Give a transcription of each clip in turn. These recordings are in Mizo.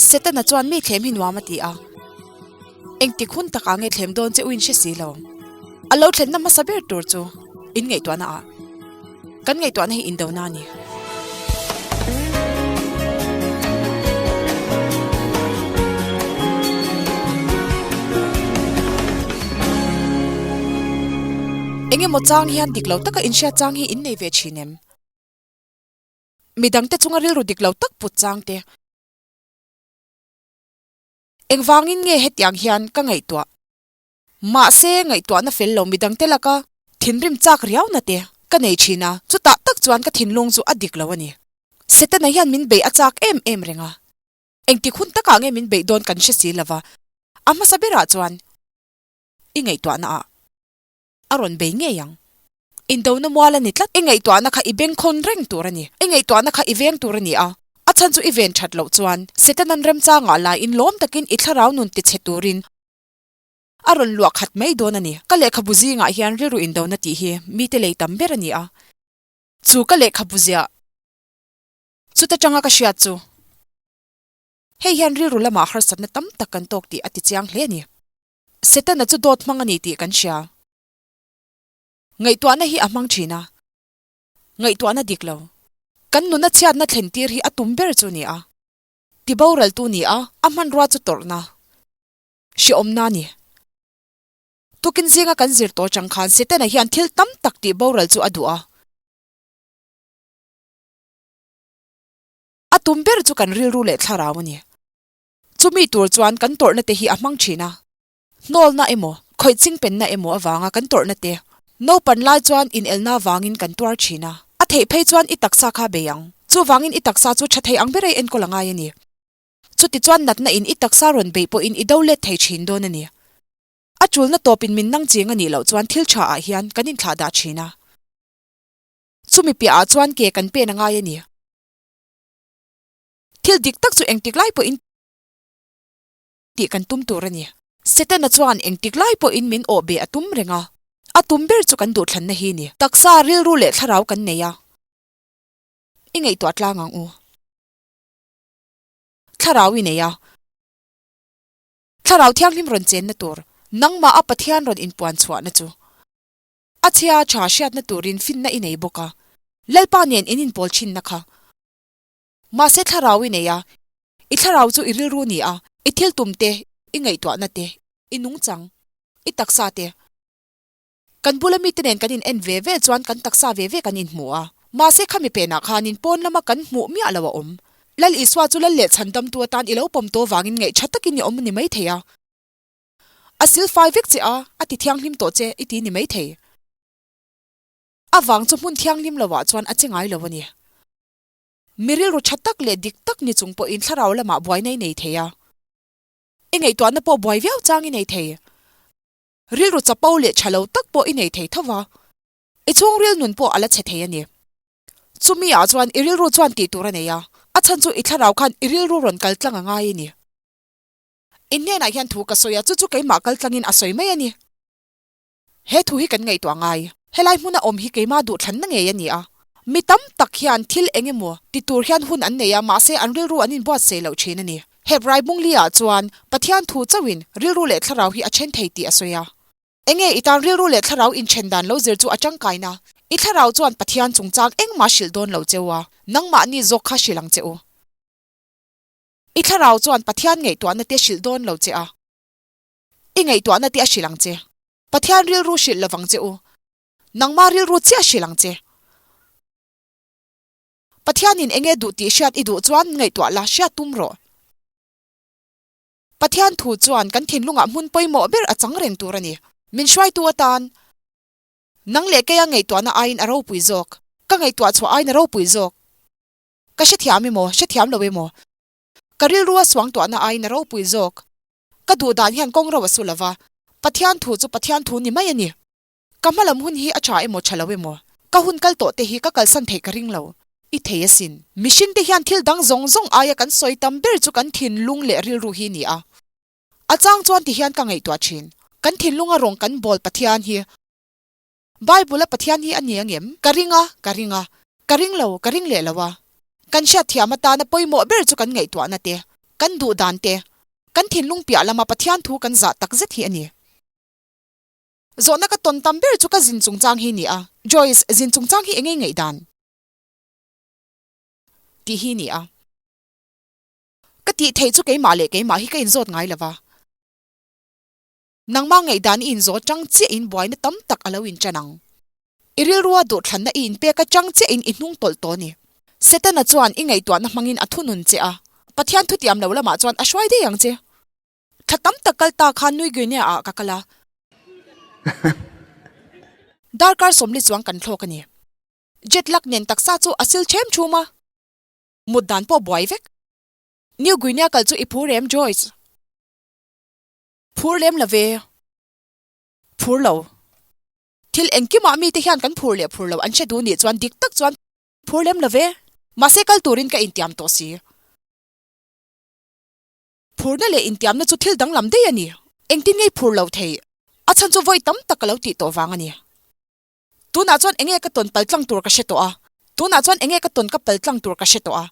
Setana chuan mi thlem hi nuam a ti a. Engtik hun takah nge thlem dawn che u in hre si lo. A lo thlenna hmasa ber tur chu in ngaihtuahna ah. Kan ngaihtuahna hi indona a ni. Engemaw chang hian dik lo taka inhriat chang hi in nei ve thin em? Midangte chunga rilru dik lo tak put chang te. Engvangin nge hetiang hian ka ngaihtuah? Mahse, ngaihtuahna fel lo midangte laka thinrim chak riauna te ka nei thin a, chutah tak chuan ka thinlung chu a dik lo a ni. Setana hian min beih a chak em em reng a, engtik hun takah nge min beih dawn kan hre si lova, a hmasa berah chuan i ngaihtuahna ah. A rawn bei ngei ang. Indona mual a ni tlat. I ngaihtuahna kha i bengkhawn reng tur a ni. I ngaihtuahna kha i veng tur a ni a. A chhan chu i ven that loh chuan Setanan remchangah laiin lawm takin i thlarau nun tichhe turin a rawn luah khat mai dawn a ni. Ka lehkhabu zingah hian rilru indona tih hi mite lei tam ber a ni a. Chu ka lehkhabu ziah chuta tanga ka hriat chu hei hian rilru lamah harsatna tam tak kan tawk tih a tichiang hle a ni. Setana chu dawt hmang a ni tih kan hria. Ngaihtuahna hi a hmang thin a. Ngaihtuahna dik lo. Kan nuna chhiatna thlen tir hi a tum ber chu ni a. Ti boraltu ni a, a hmanrua chu tawrhna. Hreawmna a ni. Tukin zinga kan zir tawh chang khan Setana hian thil tam tak tih boral chu a duh a. A tum ber chu kan rilru leh thlarau a ni. Chumi tur chuan kan tawrhna te hi a hmang thin a, hnawlna emaw, khawih chingpenna emaw avanga kan tawrhna te, naupan lai chuan inelna avangin kan tuar thin a, a theih phei chuan i taksa kha bei ang. Chuvangin i taksa chu tha thei ang ber ei enkawl a ngai a ni. Chutichuan natna in i taksa rawn beih pawhin i do let thei thin dawn a ni. A tulna tawpin min nang ching a nih loh chuan thil tha ah hian kan inthlah dah thin a. Chumi piah ah chuan ke kan pen a ngai a ni. Thil dik tak chu engtik lai pawhin tih kan tum tur a ni. Setana chuan engtik lai pawhin min awh be a tum reng a, a tum ber chu kan duhthlanna hi ni. Taksa, rilru leh thlarau kan nei a, i ngaihtuah tlang ang u. Thlarau i nei a, thlarau thianghlim rawn chenna tur, nangmah a Pathian rawn inpuan chhuahna chu a chhia tha hriatna turin finna i nei bawk a, Lalpa nen in inpawl thinna kha. Mahse thlarau i nei a, i thlarau chu i rilru ni a, i thil tum te, i ngaihtuahna te, i nungchang, i taksa te. Kan bula mite nen kan in en ve ve chuan kan taksa ve ve kan inhmu a, mahse khami penah khanin pawn lama kan hmuh miah lo a awm. Lal Isua chu lal leh chhandamtu atan i lo pawm tawh vangin ngaih tha takin i awm ni mai thei a. A silfai vek che a, a ti thianghlim tawh che i ti ni mai thei. A vang chu hmun thianghlim lovah chuan a che ngai lo a ni. Mi rilru tha tak leh dik tak ni chung pawhin thlarau lamah buaina i nei thei a. I ngaihtuahna pawh buai viau chang i nei thei. Rilru chapo leh tha lo tak pawh i nei thei tho va. I chhungril nun pawh a la chhe thei a ni. Chumi ah chuan i rilru chuan tih tur a nei a, a chhan chu i thlarau khan i rilru rawn kal tlang a ngai a ni. In hnenah hian thu ka sawi a, chu chu keimah kal tlangin a sawi mai a ni. He thu hi kan ngaihtuah ngai. Helai hmuna awm hi keimah duhthlanna ngei a ni a. Mi tam tak hian thil eng emaw ti tur hian hun an nei a, mahse an rilru an inbuatsaih loh thin a ni. Hebrai Bungli-ah chuan Pathian thu chauhin rilru leh thlarau hi a then thei tih a sawi a. Enge i tan rilru leh thlarau inthen dan lo zir chu a tangkaina? I thlarau chuan Pathian chungchang engmah hrilh dawn lo che u a, nangmahni zawk kha hrilh ang che u. I thlarau chuan Pathian ngaihtuahna te hrilh dawn lo che a. I ngaihtuahna te a hrilh ang che. Pathian rilru hrilh lovang che u. Nangma rilru chiah hrilh ang che. Pathianin enge duh tih hriat i duh chuan ngaihtuah la hriat tum rawh. Pathian thu chuan kan thinlungah hmun pawimawh ber a chang reng tur a ni. Min hruaitu atan nang leh keia ngaihtuahna aiin a ropui zawk. Ka ngaihtuah chhuah aiin a ropui zawk. Ka hrethiam emaw, hrethiam lo emaw. Ka rilru a suangtuahna aiin a ropui zawk. Ka duh dan hian kawng ro a su lova, Pathian thu chu Pathian thu ni mai a ni. Ka hmalam hun hi a tha emaw tha lo emaw, ka hun kal tawh te hi ka kalsan theih ka ring lo. I thei asin. Mihring te hian thil dang zawng zawng aia kan sawi tam ber chu kan thinlung leh rilru hi ni a. A chang chuan ti hian ka ngaihtuah thin. Kan thinlunga rawng kan bawl Pathian hi Bible-a Pathian hi a ni angem? Ka ring a, ka ring a. Ka ring lo, ka ring leh lo a. Kan hriatthiam atana pawimawh ber chu kan ngaihtuahna te, kan duh dan te, kan thinlung piah lama Pathian thu kan zah tak zet hi a ni. Zawhna ka tawn tam ber chu ka zin chungchang hi ni a. Joyce, zin chungchang hi engei ngaihdan? Tih hi ni a. Ka tih theih chu keimah leh keimah hi ka inzawt ngai lo va. Nangmah ngaihdan i inzawt chang chiahin buaina tam tak a lo inṭan ang. I rilrua duhthlanna i inpek aṭang chiahin i hnung tawlh tawh a ni. Setana chuan i ngaihtuahna hmangin a thunun che a, Pathian thutiam lo lamah chuan a hruai daih ang che. Thla tam tak kal ta khan New Guinea ah ka kal a. Darkar 40 chuang kan thlawk a ni. Jet lag nen taksa chu a sil ṭhem ṭhum a. Mut dan pawh buai vek. New Guinea kal chu i phur em Joyce? Phur lem lo ve. Phur lo. Thil engkimah mite hian kan phur leh phur lo an hre duh nih chuan dik tak chuan phur lem lo ve. Mahse kal turin ka intiam tawh si. Phurna leh intiamna chu thil danglam daih a ni. Engtin ngei phur lo thei? A chhan chu vawi tam tak ka lo tih tawh vang a ni. Tunah chuan enge ka tawn paltlang tur ka hre tawh a. Tunah chuan enge ka tawn ka paltlang tur ka hre tawh a.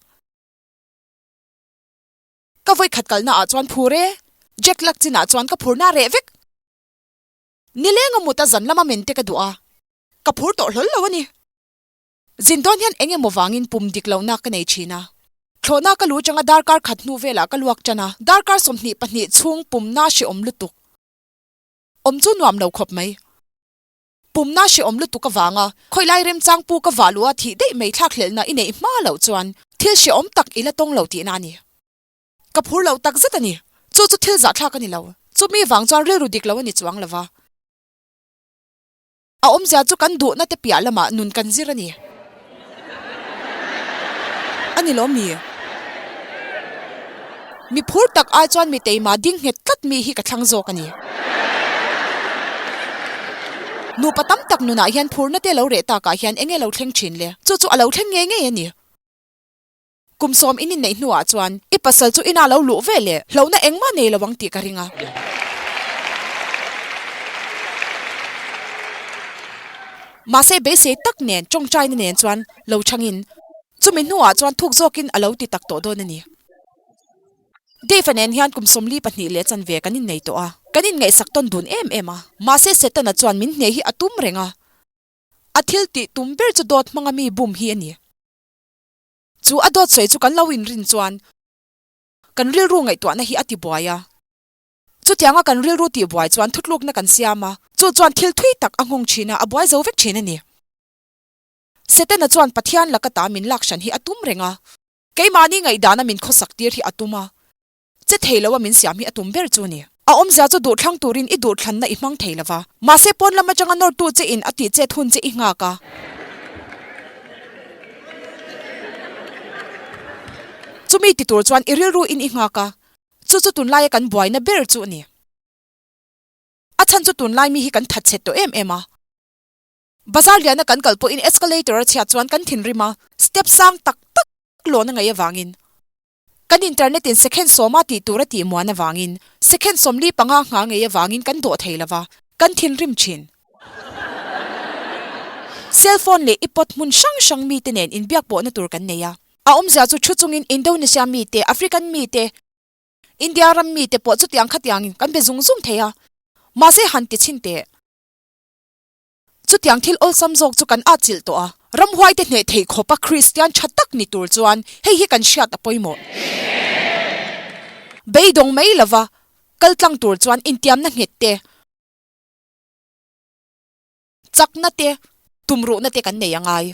Ka vawi khat kalna ah chuan phur e. Jack lak chin ah chuan ka phur na reh vek. Nileng a mut a zan lama men te ka duh a. Ka phur tawh hlawl lo a ni. Zin dawn hian eng emaw vangin pum dik lohna ka nei thin a. Thlawhna ka lu changa darkar khat hnu velah ka luak tan a. Darkar 22 chhung pumna hrehawm lutuk. Awm chu nuam lo khawp mai. Pumna hrehawm lutuk avanga khawilai remchang pu ka vah luh a thih daih mai thlak hlelhna i neih hma loh chuan thil hrehawm tak i la tawng lo tihna a ni. Ka phur lo tak zet a ni. Chu chu thil zahthlak a ni lo. Chumi vang chuan rilru dik lo a ni chuang lo va. A awmzia chu kan duhna te piah lamah nun kan zir a ni. A ni lawm mi? Mi phur tak ai chuan mi teima ding nghet tlat mi hi ka thlang zawk a ni. Nupa tam tak nunah hian phurna te lo reh takah hian eng nge lo thleng thin le? Chu chu a lo thleng ngei ngei a ni. Kum sawm in inneih hnuah chuan i pasal chu ina lo luh ve leh hlauhna engmah nei lo ang tih ka ring a. Mahse beisei tak nen tawngtaina nen chuan lo changin chumi hnuah chuan thuk zawkin a lo ti tak tawh dawn a ni. Dave-a nen hian kum 42 leh chanve kan innei tawh a, kan inngaihsak tawn dun em em a. Mahse Setana chuan min hneh hi a tum reng a, a thil tih tum ber chu dawt hmanga mi bum hi a ni. Chu a dawt sawi chu kan lo inrin chuan kan rilru ngaihtuahna hi a ti buai a. Chutianga kan rilru tih buai chuan thutlukna kan siam a, chu chuan thil thui tak a nghawng thin a, a buai zo vek thin a ni. Setana chuan Pathian laka ta min lak hran hi a tum reng a, keimahni ngaihdana min khawsak tir hi a tum a, che thei lo a min siam hi a tum ber chu a ni. A awmzia chu duhthlang turin i duhthlanna i hmang thei lo va, mahse pawn lam atanga nawrtu che in a tih chet hun che i nghak a. Chumi ti tur chuan i rilru in i nghak a, Chu chu tunlaia kan buaina ber chu a ni. A chhan chu tunlai mi hi kan thatchhe tawh em em a. Bazar liana kan kal pawhin escalator a chhiat chuan kan thinrim a, step sang tak tak lawn a ngaih avangin. Kan internet in second sawma tih tur a tih muan avangin second 45 ngha ngei avangin kan dawh thei lo va, kan thinrim thin. Cell phone leh ipod hmun hrang hrang mite nen inbiak pawhna tur kan nei a. A awmzia chu thu chungin Indonesia mite, African mite, India ram mite pawh chutiang khatiangin kan be zung zung thei a, mahse han ti chhin teh. Chutiang thil awlsam zawk chu kan atchilh tawh a, ramhuaite hneh theih khawpa Kristian tha tak ni tur chuan hei hi kan hriat a pawimawh. Beidawng mai lova kal tlang tur chuan intiamna nghet te, chakna te, tumruhna te kan nei a ngai.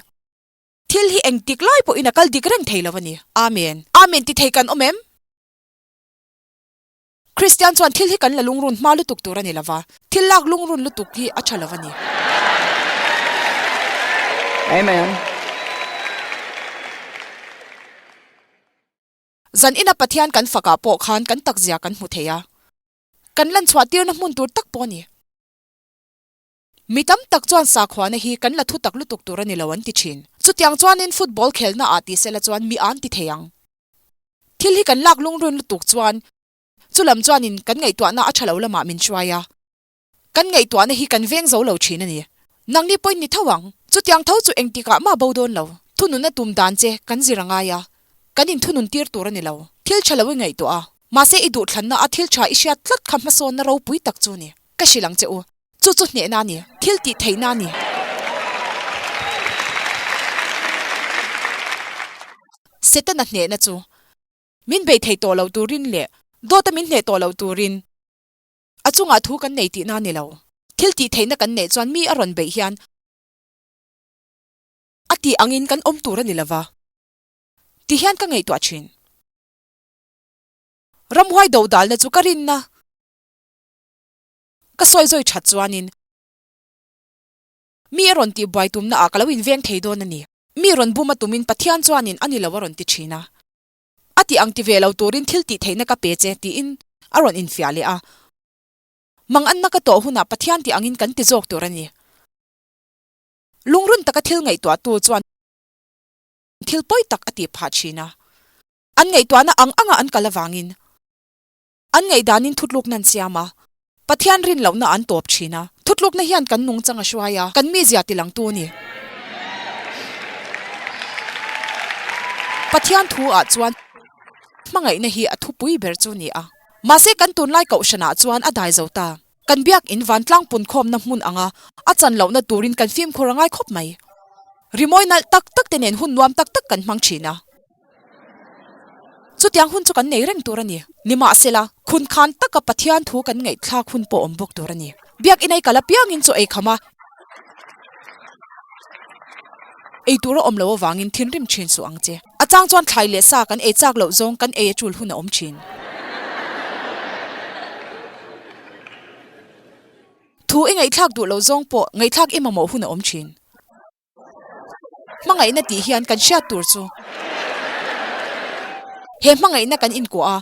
Thil hi engtik lai pawhin a kal dik reng thei lo a ni. Amen. Amen ti thei kan awm em? Kristian chuan thil hi kan la lungrun hma lutuk tur a ni lo va, thil lak lungrun lutuk hi a tha lo a ni. Amen. Zan ina Pathian kan fakah pawh khan kan takzia kan hmu thei a, kan lanchhuah tirna hmun tur tak pawh a ni. Mi tam tak chuan sakhuana hi kan la thu tak lutuk tur a ni lo an ti thin. Chutiang chuanin football khelna ah ti sela chuan mi an ti thei ang. Thil hi kan lak lungrun lutuk chuan chulam chuanin kan ngaihtuahna a tha lo lamah min hruai a. Kan ngaihtuahna hi kan veng zo lo thin a ni. Nangni pawhin ni tho ang. Chutiang tho chu engtikah mah bo dawn lo. Thununa tum dan che kan zir a ngai a. Kan inthunun tir tur a ni lo. Thil tha lo i ngaihtuah a, mahse i duhthlanna a thil tha i hriat tlat kha hmasawnna ropui tak chu a ni. Ka hrilh ang che u. Chu chu hnehna a ni. Thil tih theihna a ni. Setana hnehna chu min bei thei tawh lo turin leh dawta min hneh tawh lo turin a chungah thu kan nei tihna a ni lo. Thil tih theihna kan neih chuan mi a rawn beih hian a tih angin kan awm tur a ni lova. Ti hian ka ngaihtuah thin. Ramhuai dodalna chu ka rinna ka sawi zawi that chuanin mi a rawn tihbuai tumna ah ka lo inveng thei dawn a ni. Mi rawn bum a tumin Pathian chuanin a ni lo a rawn ti thin a. A tih ang ti ve lo turin thil tih theihna ka pe che tiin a rawn infiah leh a. Manganna ka tawh hunah Pathian tih angin kan ti zawk tur a ni. Lungrun taka thil ngaihtuahtu chuan thil pawi tak a tih phah thin a. An ngaihtuahna ang anga an kal avangin an ngaihdanin thutlukna an siam a, Pathian rin lohna an tawp thin a. Thutlukna hian kan nungchang a hruai a, kan mizia tilangtu a ni. Pathian thu ah chuan hmangaihna hi a thupui ber chu ni a. Mahse kan tunlai kohhranah chuan a dai zo ta. Kan biakinn vantlang punkhawmna hmun anga a chan lohna turin kan fimkhur a ngai khawp mai. Rimawi nalh tak tak te nen hun nuam tak tak kan hmang thin a. Chutiang hun chu kan nei reng tur a ni. Nimahsela, khun khan taka Pathian thu kan ngaihthlak hun pawh awm bawk tur a ni. Biakinn ei kal apiangin chaw ei kham a, ei tur a awm loh avangin thinrim thin suh ang che. A chang chuan thlai leh sa kan ei chak loh zawng kan ei a tul hun a awm thin. Thu i ngaihthlak duh loh zawng pawh ngaihthlak i mamawh hun a awm thin. Hmangaihna tih hian kan hriat tur chu he hmangaihna kan inkuah a,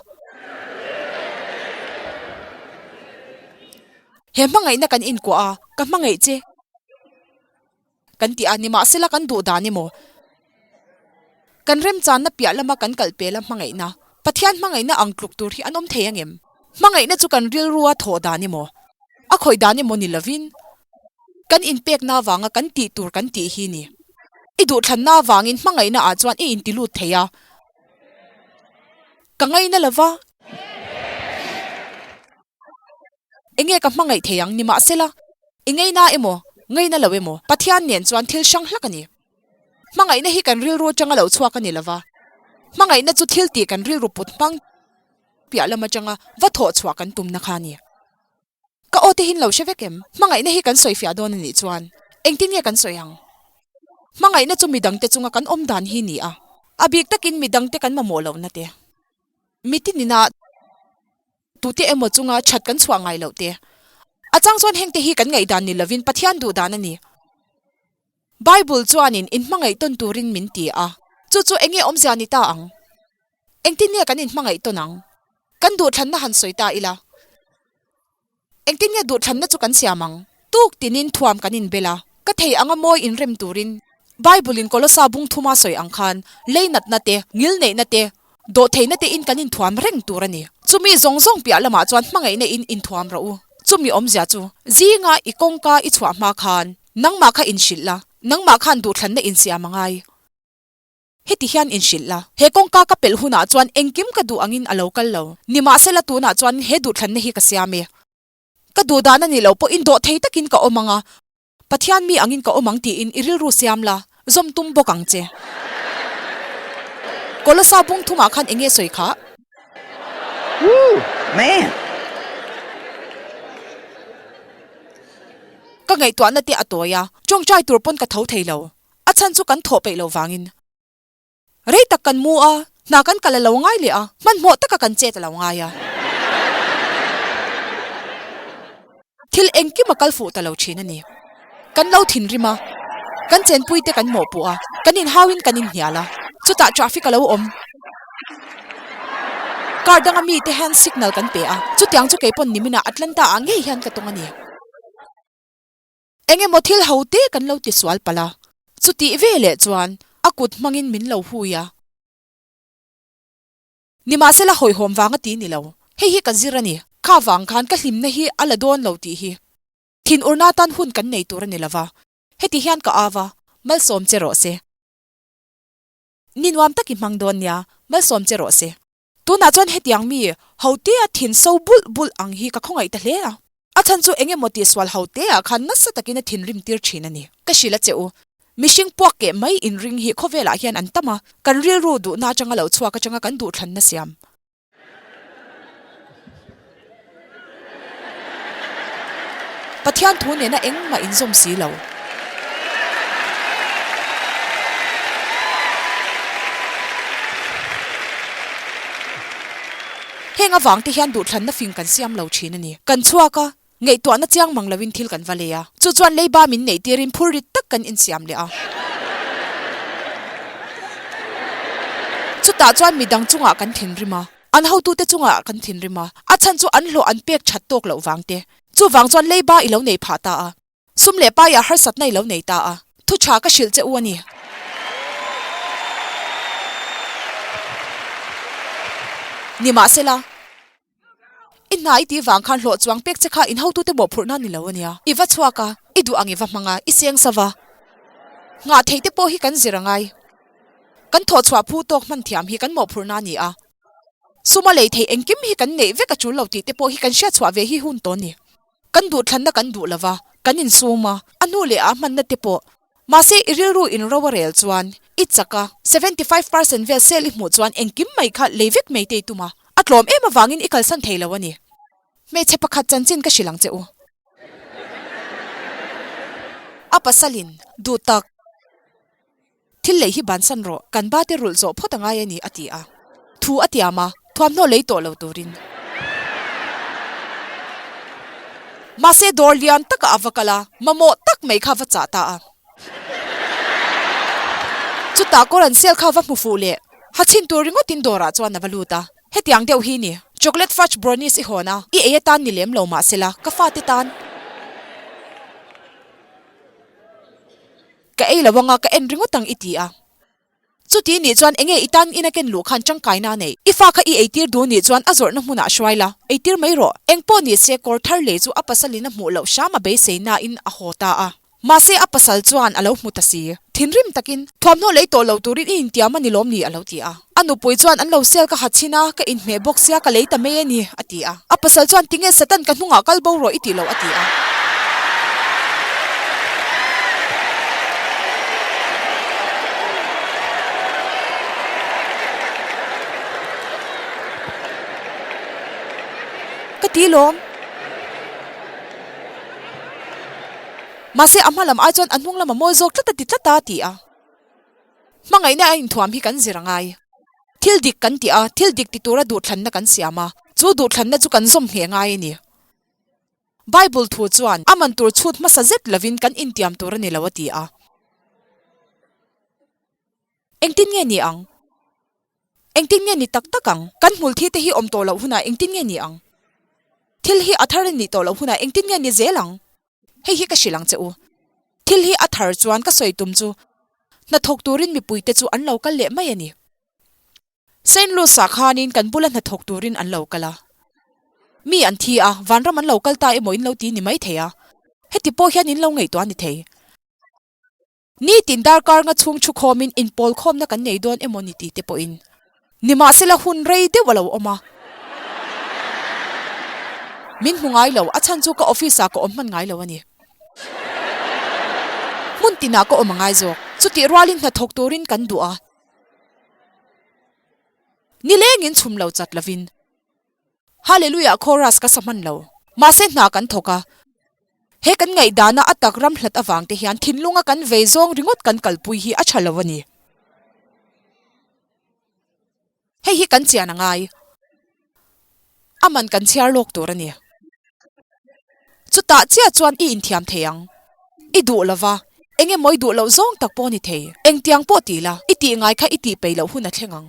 he hmangaihna kan inkuah a, ka hmangaih che kan tih a, nimahsela kan duh dan emaw kan remchanna piah lama kan kalh pel a hmangaihna, Pathian hmangaihna ang tluk tur hi an awm thei angem? Hmangaihna chu kan rilrua thawh dan emaw, a khawih dan emaw ni lovin kan inpekna avanga kan tih tur kan tih hi ni. I duhthlanna avangin hmangaihna ah chuan i inti lut thei a. Ka ngaina lova. Enge ka hmangaih thei ang nimahsela, i ngaina emaw, ngaina lo emaw, Pathian nen chuan thil hrang hlak a ni. Hmangaihna hi kan rilru atanga lo chhuak a ni lova, hmangaihna chu thil tih kan rilru put hmang piah lam atanga va thawh chhuah kan tumna kha a ni. Ka aw te hin lo hre vek em? Hmangaihna hi kan sawi fiah dawn a nih chuan engtin nge kan sawi ang? Hmangaihna chu midangte chunga kan awm dan hi ni a, a bik takin midangte kan mamawh lohna te, mitin ina tute emaw chunga that kan chhuah ngai loh te. A chang chuan hengte hi kan ngaihdan ni lovin Pathian duh dan a ni. Bible chuanin inhmangaih tawn turin min ti a, chu chu enge awmzia ni ta ang? Engtin nge kan inhmangaih tawn ang? Kan duhthlanna han sawi ta ila. Engtin nge duhthlanna chu kan siam ang? Tuk tinin thuam kan inbel a, ka thei anga mawi inrem turin Bible-in Kolosa bung thuma sawi ang khan leinatna te, ngilneihna te, Dawhtheihna te in kan inthuam reng tur a ni. Chumi zawng zawng piah lamah chuan hmangaihna in inthuam rawh u. Chumi awmzia chu, zinga i kawngka i chhuah hma khan nangmah kha inhrilh la, nangmah khan duhthlanna insiam a ngai. Heti hian inhrilh la, he kawngka ka pelh hunah chuan engkim ka duh angin a lo kal lo. Nimahsela tunah chuan he duhthlanna hi ka siam e. Ka duhdan a nih loh pawhin dawhthei takin ka awm ang a, Pathian mi angin ka awm ang tiin i rilru siam la, zawm tum bawk ang che. Kolosa bung thumah khan enge sawi kha? Woo! Man! Ka ngaihtuahna te a tawi a, tawngtai tur pawn ka tho thei lo. A chhan chu kan thawh peih loh vangin. Rei tak kan mu a, hna kan kal a lo ngai leh a, hmanhmawh taka kan chet a lo ngai a. Thil engkim a kal fuh ta lo thin a ni. Kan lo thinrim a, kan chenpui te kan mawhpuh a, kan inhauin kan inhnial a, chutah traffic a lo awm. Car danga mite hand signal kan pe a, chutiang chu keipawn niminah Atlanta ah ngei hian ka tawng a ni. Eng emaw thil ho te kan lo ti sual palh a, chutih ve leh chuan a kut hmangin min lo hui a. Nimahsela hawihhawm vang a ti ni lo, hei hi ka zir a ni, kha vang khan ka hlimna hi a la dawn lo tih hi thinurna tan hun kan nei tur a ni lova, heti hian ka au a, malsawm che rawh se. Ni nuam tak i hmang dawn nia, malsawm che rawh se. Tunah chuan hetiang mi hotea thin so bulh bulh ang hi ka khawngaih ta hle a. A chhan chu eng emaw tihsual hotea khan nasa takin a thinrim tir thin a ni. Ka hrilh a che u, mihring puak keh mai inring hi khawvelah hian an tam a, kan rilru duhna atanga lo chhuak atanga kan duhthlanna siam. Pathian thu nena engmah inzawm si lo. Heng avang te hian duhthlanna fing kan siam lo thin a ni. Kan chhuak a, ngaihtuahna chiang mang loin thil kan va lei a. Chu chuan leiba min neih tirin phur rit tak kan insiam leh a. Chutah chuan midang chungah kan thinrim a, an hotute chungah kan thinrim a, a chhan chu an hlawh an pek that tawk loh vang te. Chuvang chuan leiba i lo nei phah ta a. Sum leh paiah harsatna i lo nei ta a, thu tha ka hrilh che u a ni. Nimahsela, i hna i tih vang khan hlawh chuang pek che kha in hotute mawhphurhna ni lo a nia. I va chhuak a, i duh ang i va hmang a, i seng sa va. Nghah theih te pawh hi kan zir a ngai. Kan thawhchhuah phu tawk hman thiam hi kan mawhphurhna a ni a. Suma lei theih engkim hi kan neih vek a tul lo tih te pawh hi kan hriatchhuah ve hi hun tawh a ni. Kan duhthlanna kan duh lova, kan insum a, a hnu leh ah hmanna te pawh. Mahse i rilru in ro a rel chuan, i chak a, 75 percent vel sale i hmuh chuan engkim mai kha lei vek mai te i tum a, a tlawm em avangin i kalsan thei lo a ni. Hmeichhe pakhat chanchin ka hrilh ang che u. A pasalin, duh tak. Thil lei hi bansan rawh, kan ba te rulh zawh phawt a ngai a ni, a ti a. Thu a tiam a, thuamhnaw lei tawh lo turin. Mahse dawr lian takah a va kal a, mamawh tak mai kha va chah ta a. Chutah kawr an sel kha va hmu fuh leh, ha chhin tur ringawtin dawrah chuan a va lut a. Hetiang deuh hi ni, chocolate fudge brownies i hawn a, i ei atan ni lem lo mahsela, ka fate tan. Ka ei lo anga ka en ringawt ang i ti a. Chuti nih chuan enge i tan ina ken luh khan tangkaina a neih? I fa kha i eitir duh nih chuan a zawrhna hmunah hruai la, eitir mai rawh. Engpawh ni se kawr thar lei chu a pasalin a hmuh loh hram a beiseinain a haw ta a. Mahse a pasal chuan a lo hmu ta si. Thinrim takin, Thuamhnaw lei tawh lo turin i intiam a ni lawm ni? a lo ti a. A nupui chuan an lo sel ka ha chhin a, ka inhmeh bawk sia ka lei ta mai a ni, a ti a. A pasal chuan tinge Satan ka hnungah kal bo rawh i tih loh a ti a. Ka ti lawm. Mahse a hma lam ai chuan a hnung lam a mawi zawk tlat a ti tlat a, a ti a. Hmangaihna a inthuam hi kan zir a ngai. Thil dik kan tih a, thil dik ti tura duhthlanna kan siam a, chu duhthlanna chu kan zawm ngheh ngai a ni. Bible thu chuan a man tur chhut hmasa zet lovin kan intiam tur a ni lo a ti a. Engtin nge ni ang? Engtin nge ni tak tak ang? Kan hmulthi te hi awm tawh loh hunah engtin nge ni ang? Thil hi a thar a nih tawh loh hunah engtin nge ni zel ang? Hei hi ka hrilh ang che u. Thil hi a thar chuan ka sawi tum chu hnathawk turin mipuite chu an lo kal leh mai a ni. Saint Louis-ah khanin kan bula hnathawk turin an lo kal a. Mi an thi a, vanram an lo kal ta emaw in lo ti ni mai thei a. Heti pawh hian in lo ngaihtuah a ni thei. Nitin darkar nga chhung thu khawmin inpawl khawmna kan nei dawn emaw ni tih te pawhin nimahsela hun rei deuh a lo awm a. Min hmu ngai lo, a chhan chu ka office ah ka awm hman ngai lo a ni. Hmun tinah ka awm a ngai zawk. Chutih rualin hnathawk turin kan duh a. Nilengin chhum lo chat lovin. Hallelujah chorus ka sa hman lo. Mahse hna kan thawk a. He kan ngaihdana a tak ram hlat avang te hian thinlunga kan vei zawng ringawt kan kalpui hi a tha lo a ni. Hei hi kan chian a ngai. A man kan chhiar lawk tur a ni. Chutah chiah chuan i inthiam thei ang. I duh lova, eng emaw i duh loh zawng tak pawh a ni thei. Engtiang pawh ti la, i tih ngai kha i tih peih loh hun a thleng ang.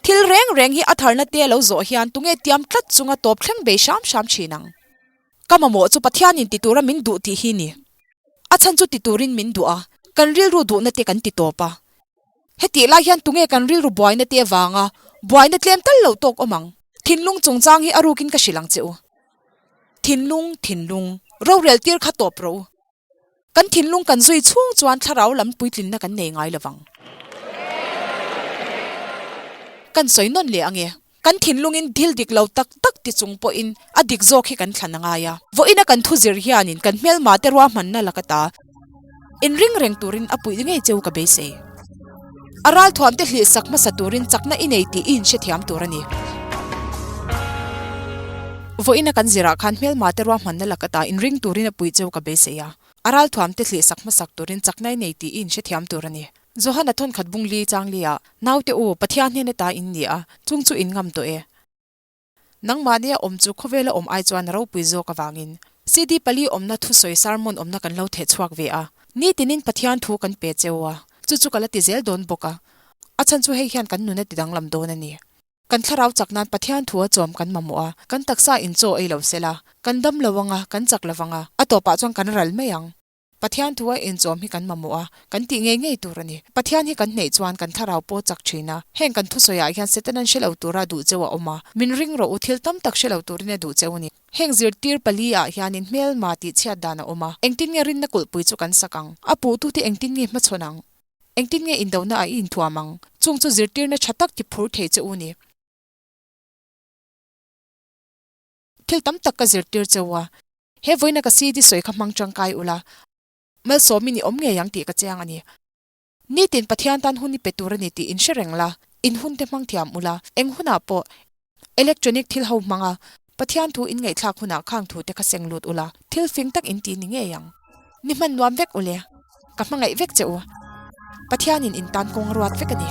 Thil reng reng hi a tharna te lo zawh hian tunge tiam tlat chunga tawp thleng bei hram hram thin ang. Ka mamawh chu Pathianin ti tura min duh tih hi ni. A chhan chu ti turin min duh a, kan rilru duhna te kan ti tawp a. Hetih lai hian tunge kan rilru buaina te avanga buaina tlem tal lo tawk awm ang? Thinlung chungchang hi a rukin ka hrilh ang che u. Thinlung, thinlung, rorel tir kha tawp rawh u. Kan thinlung kan zui chhung chuan thlarau lam puitlinna kan nei ngai lovang. Kan sawi nawn leh ang e. Kan thinlungin thil dik lo tak tak ti chung pawhin a dik zawk hi kan thlan a ngai a. Vawiina kan thu zir hianin kan hmelmate ruahmanna laka ta inring reng turin a puih ngei cheu ka beisei. A ralthuamte hlihsak hmasa turin chakna i nei tih i inhrethiam tur a ni. Vawiina kan zirah khan hmelmate ruahmanna laka ta inring turin a puih cheu ka beisei a. A ralthuamte hlihsak hmasak turin chakna i nei tih i inhrethiam tur a ni. Johana thawnkhat bungli changli-ah, Naute u, Pathian hnen ata in ni a, chung chu in ngam tawh e. Nangmahnia awm chu khawvela awm ai chuan a ropui zawk avangin. CD pali awmna thusawi sermon awmna kan lo theh chhuak ve a. Nitinin Pathian thu kan pe cheu a, chu chu ka la ti zel dawn bawk a. A chhan chu hei hian kan nun a ti danglam dawn a ni. Kan thlarau chak nan Pathian thu a chawm kan mamawh a, kan taksa in chaw ei lo sela, kan dam lo ang a, kan chak lo vang a, a tawpah chuan kan ral mai ang. Pathian thu a inchawm hi kan mamawh a, kan tih ngei ngei tur a ni. Pathian hi kan hneih chuan kan thlarau pawh chak thin a, heng kan thusawiah hian Setanan hre lo tura duh cheu a awm a, min ring rawh u thil tam tak hre lo turin a duh cheu a ni. Heng zirtir pali ah hianin hmelma tih chhiat dan a awm a, engtin nge rinna kulhpui chu kan sak ang? A puhtute engtin nge hmachhawn ang? Engtin nge indona ah i inthuam ang? Chung chu zirtirna tha tak ti phur thei che u ni. Thil tam tak ka zirtir cheu a, he vawiina ka CD sawi kha hmang tangkai ula, malsawmin i awm ngei ang tih ka chiang a ni. Nitin Pathian tan hun i pe tur a ni tih in hre reng la, in hun te hmang thiam ula, eng hunah pawh electronic thil ho hmanga Pathian thu in ngaihthlak hunah khang thu te kha seng lut ula, thil fing tak in ti ni ngei ang. Ni hman nuam vek ule, ka hmangaih vek che u. Pathianin in tan kawng a ruat vek a ni.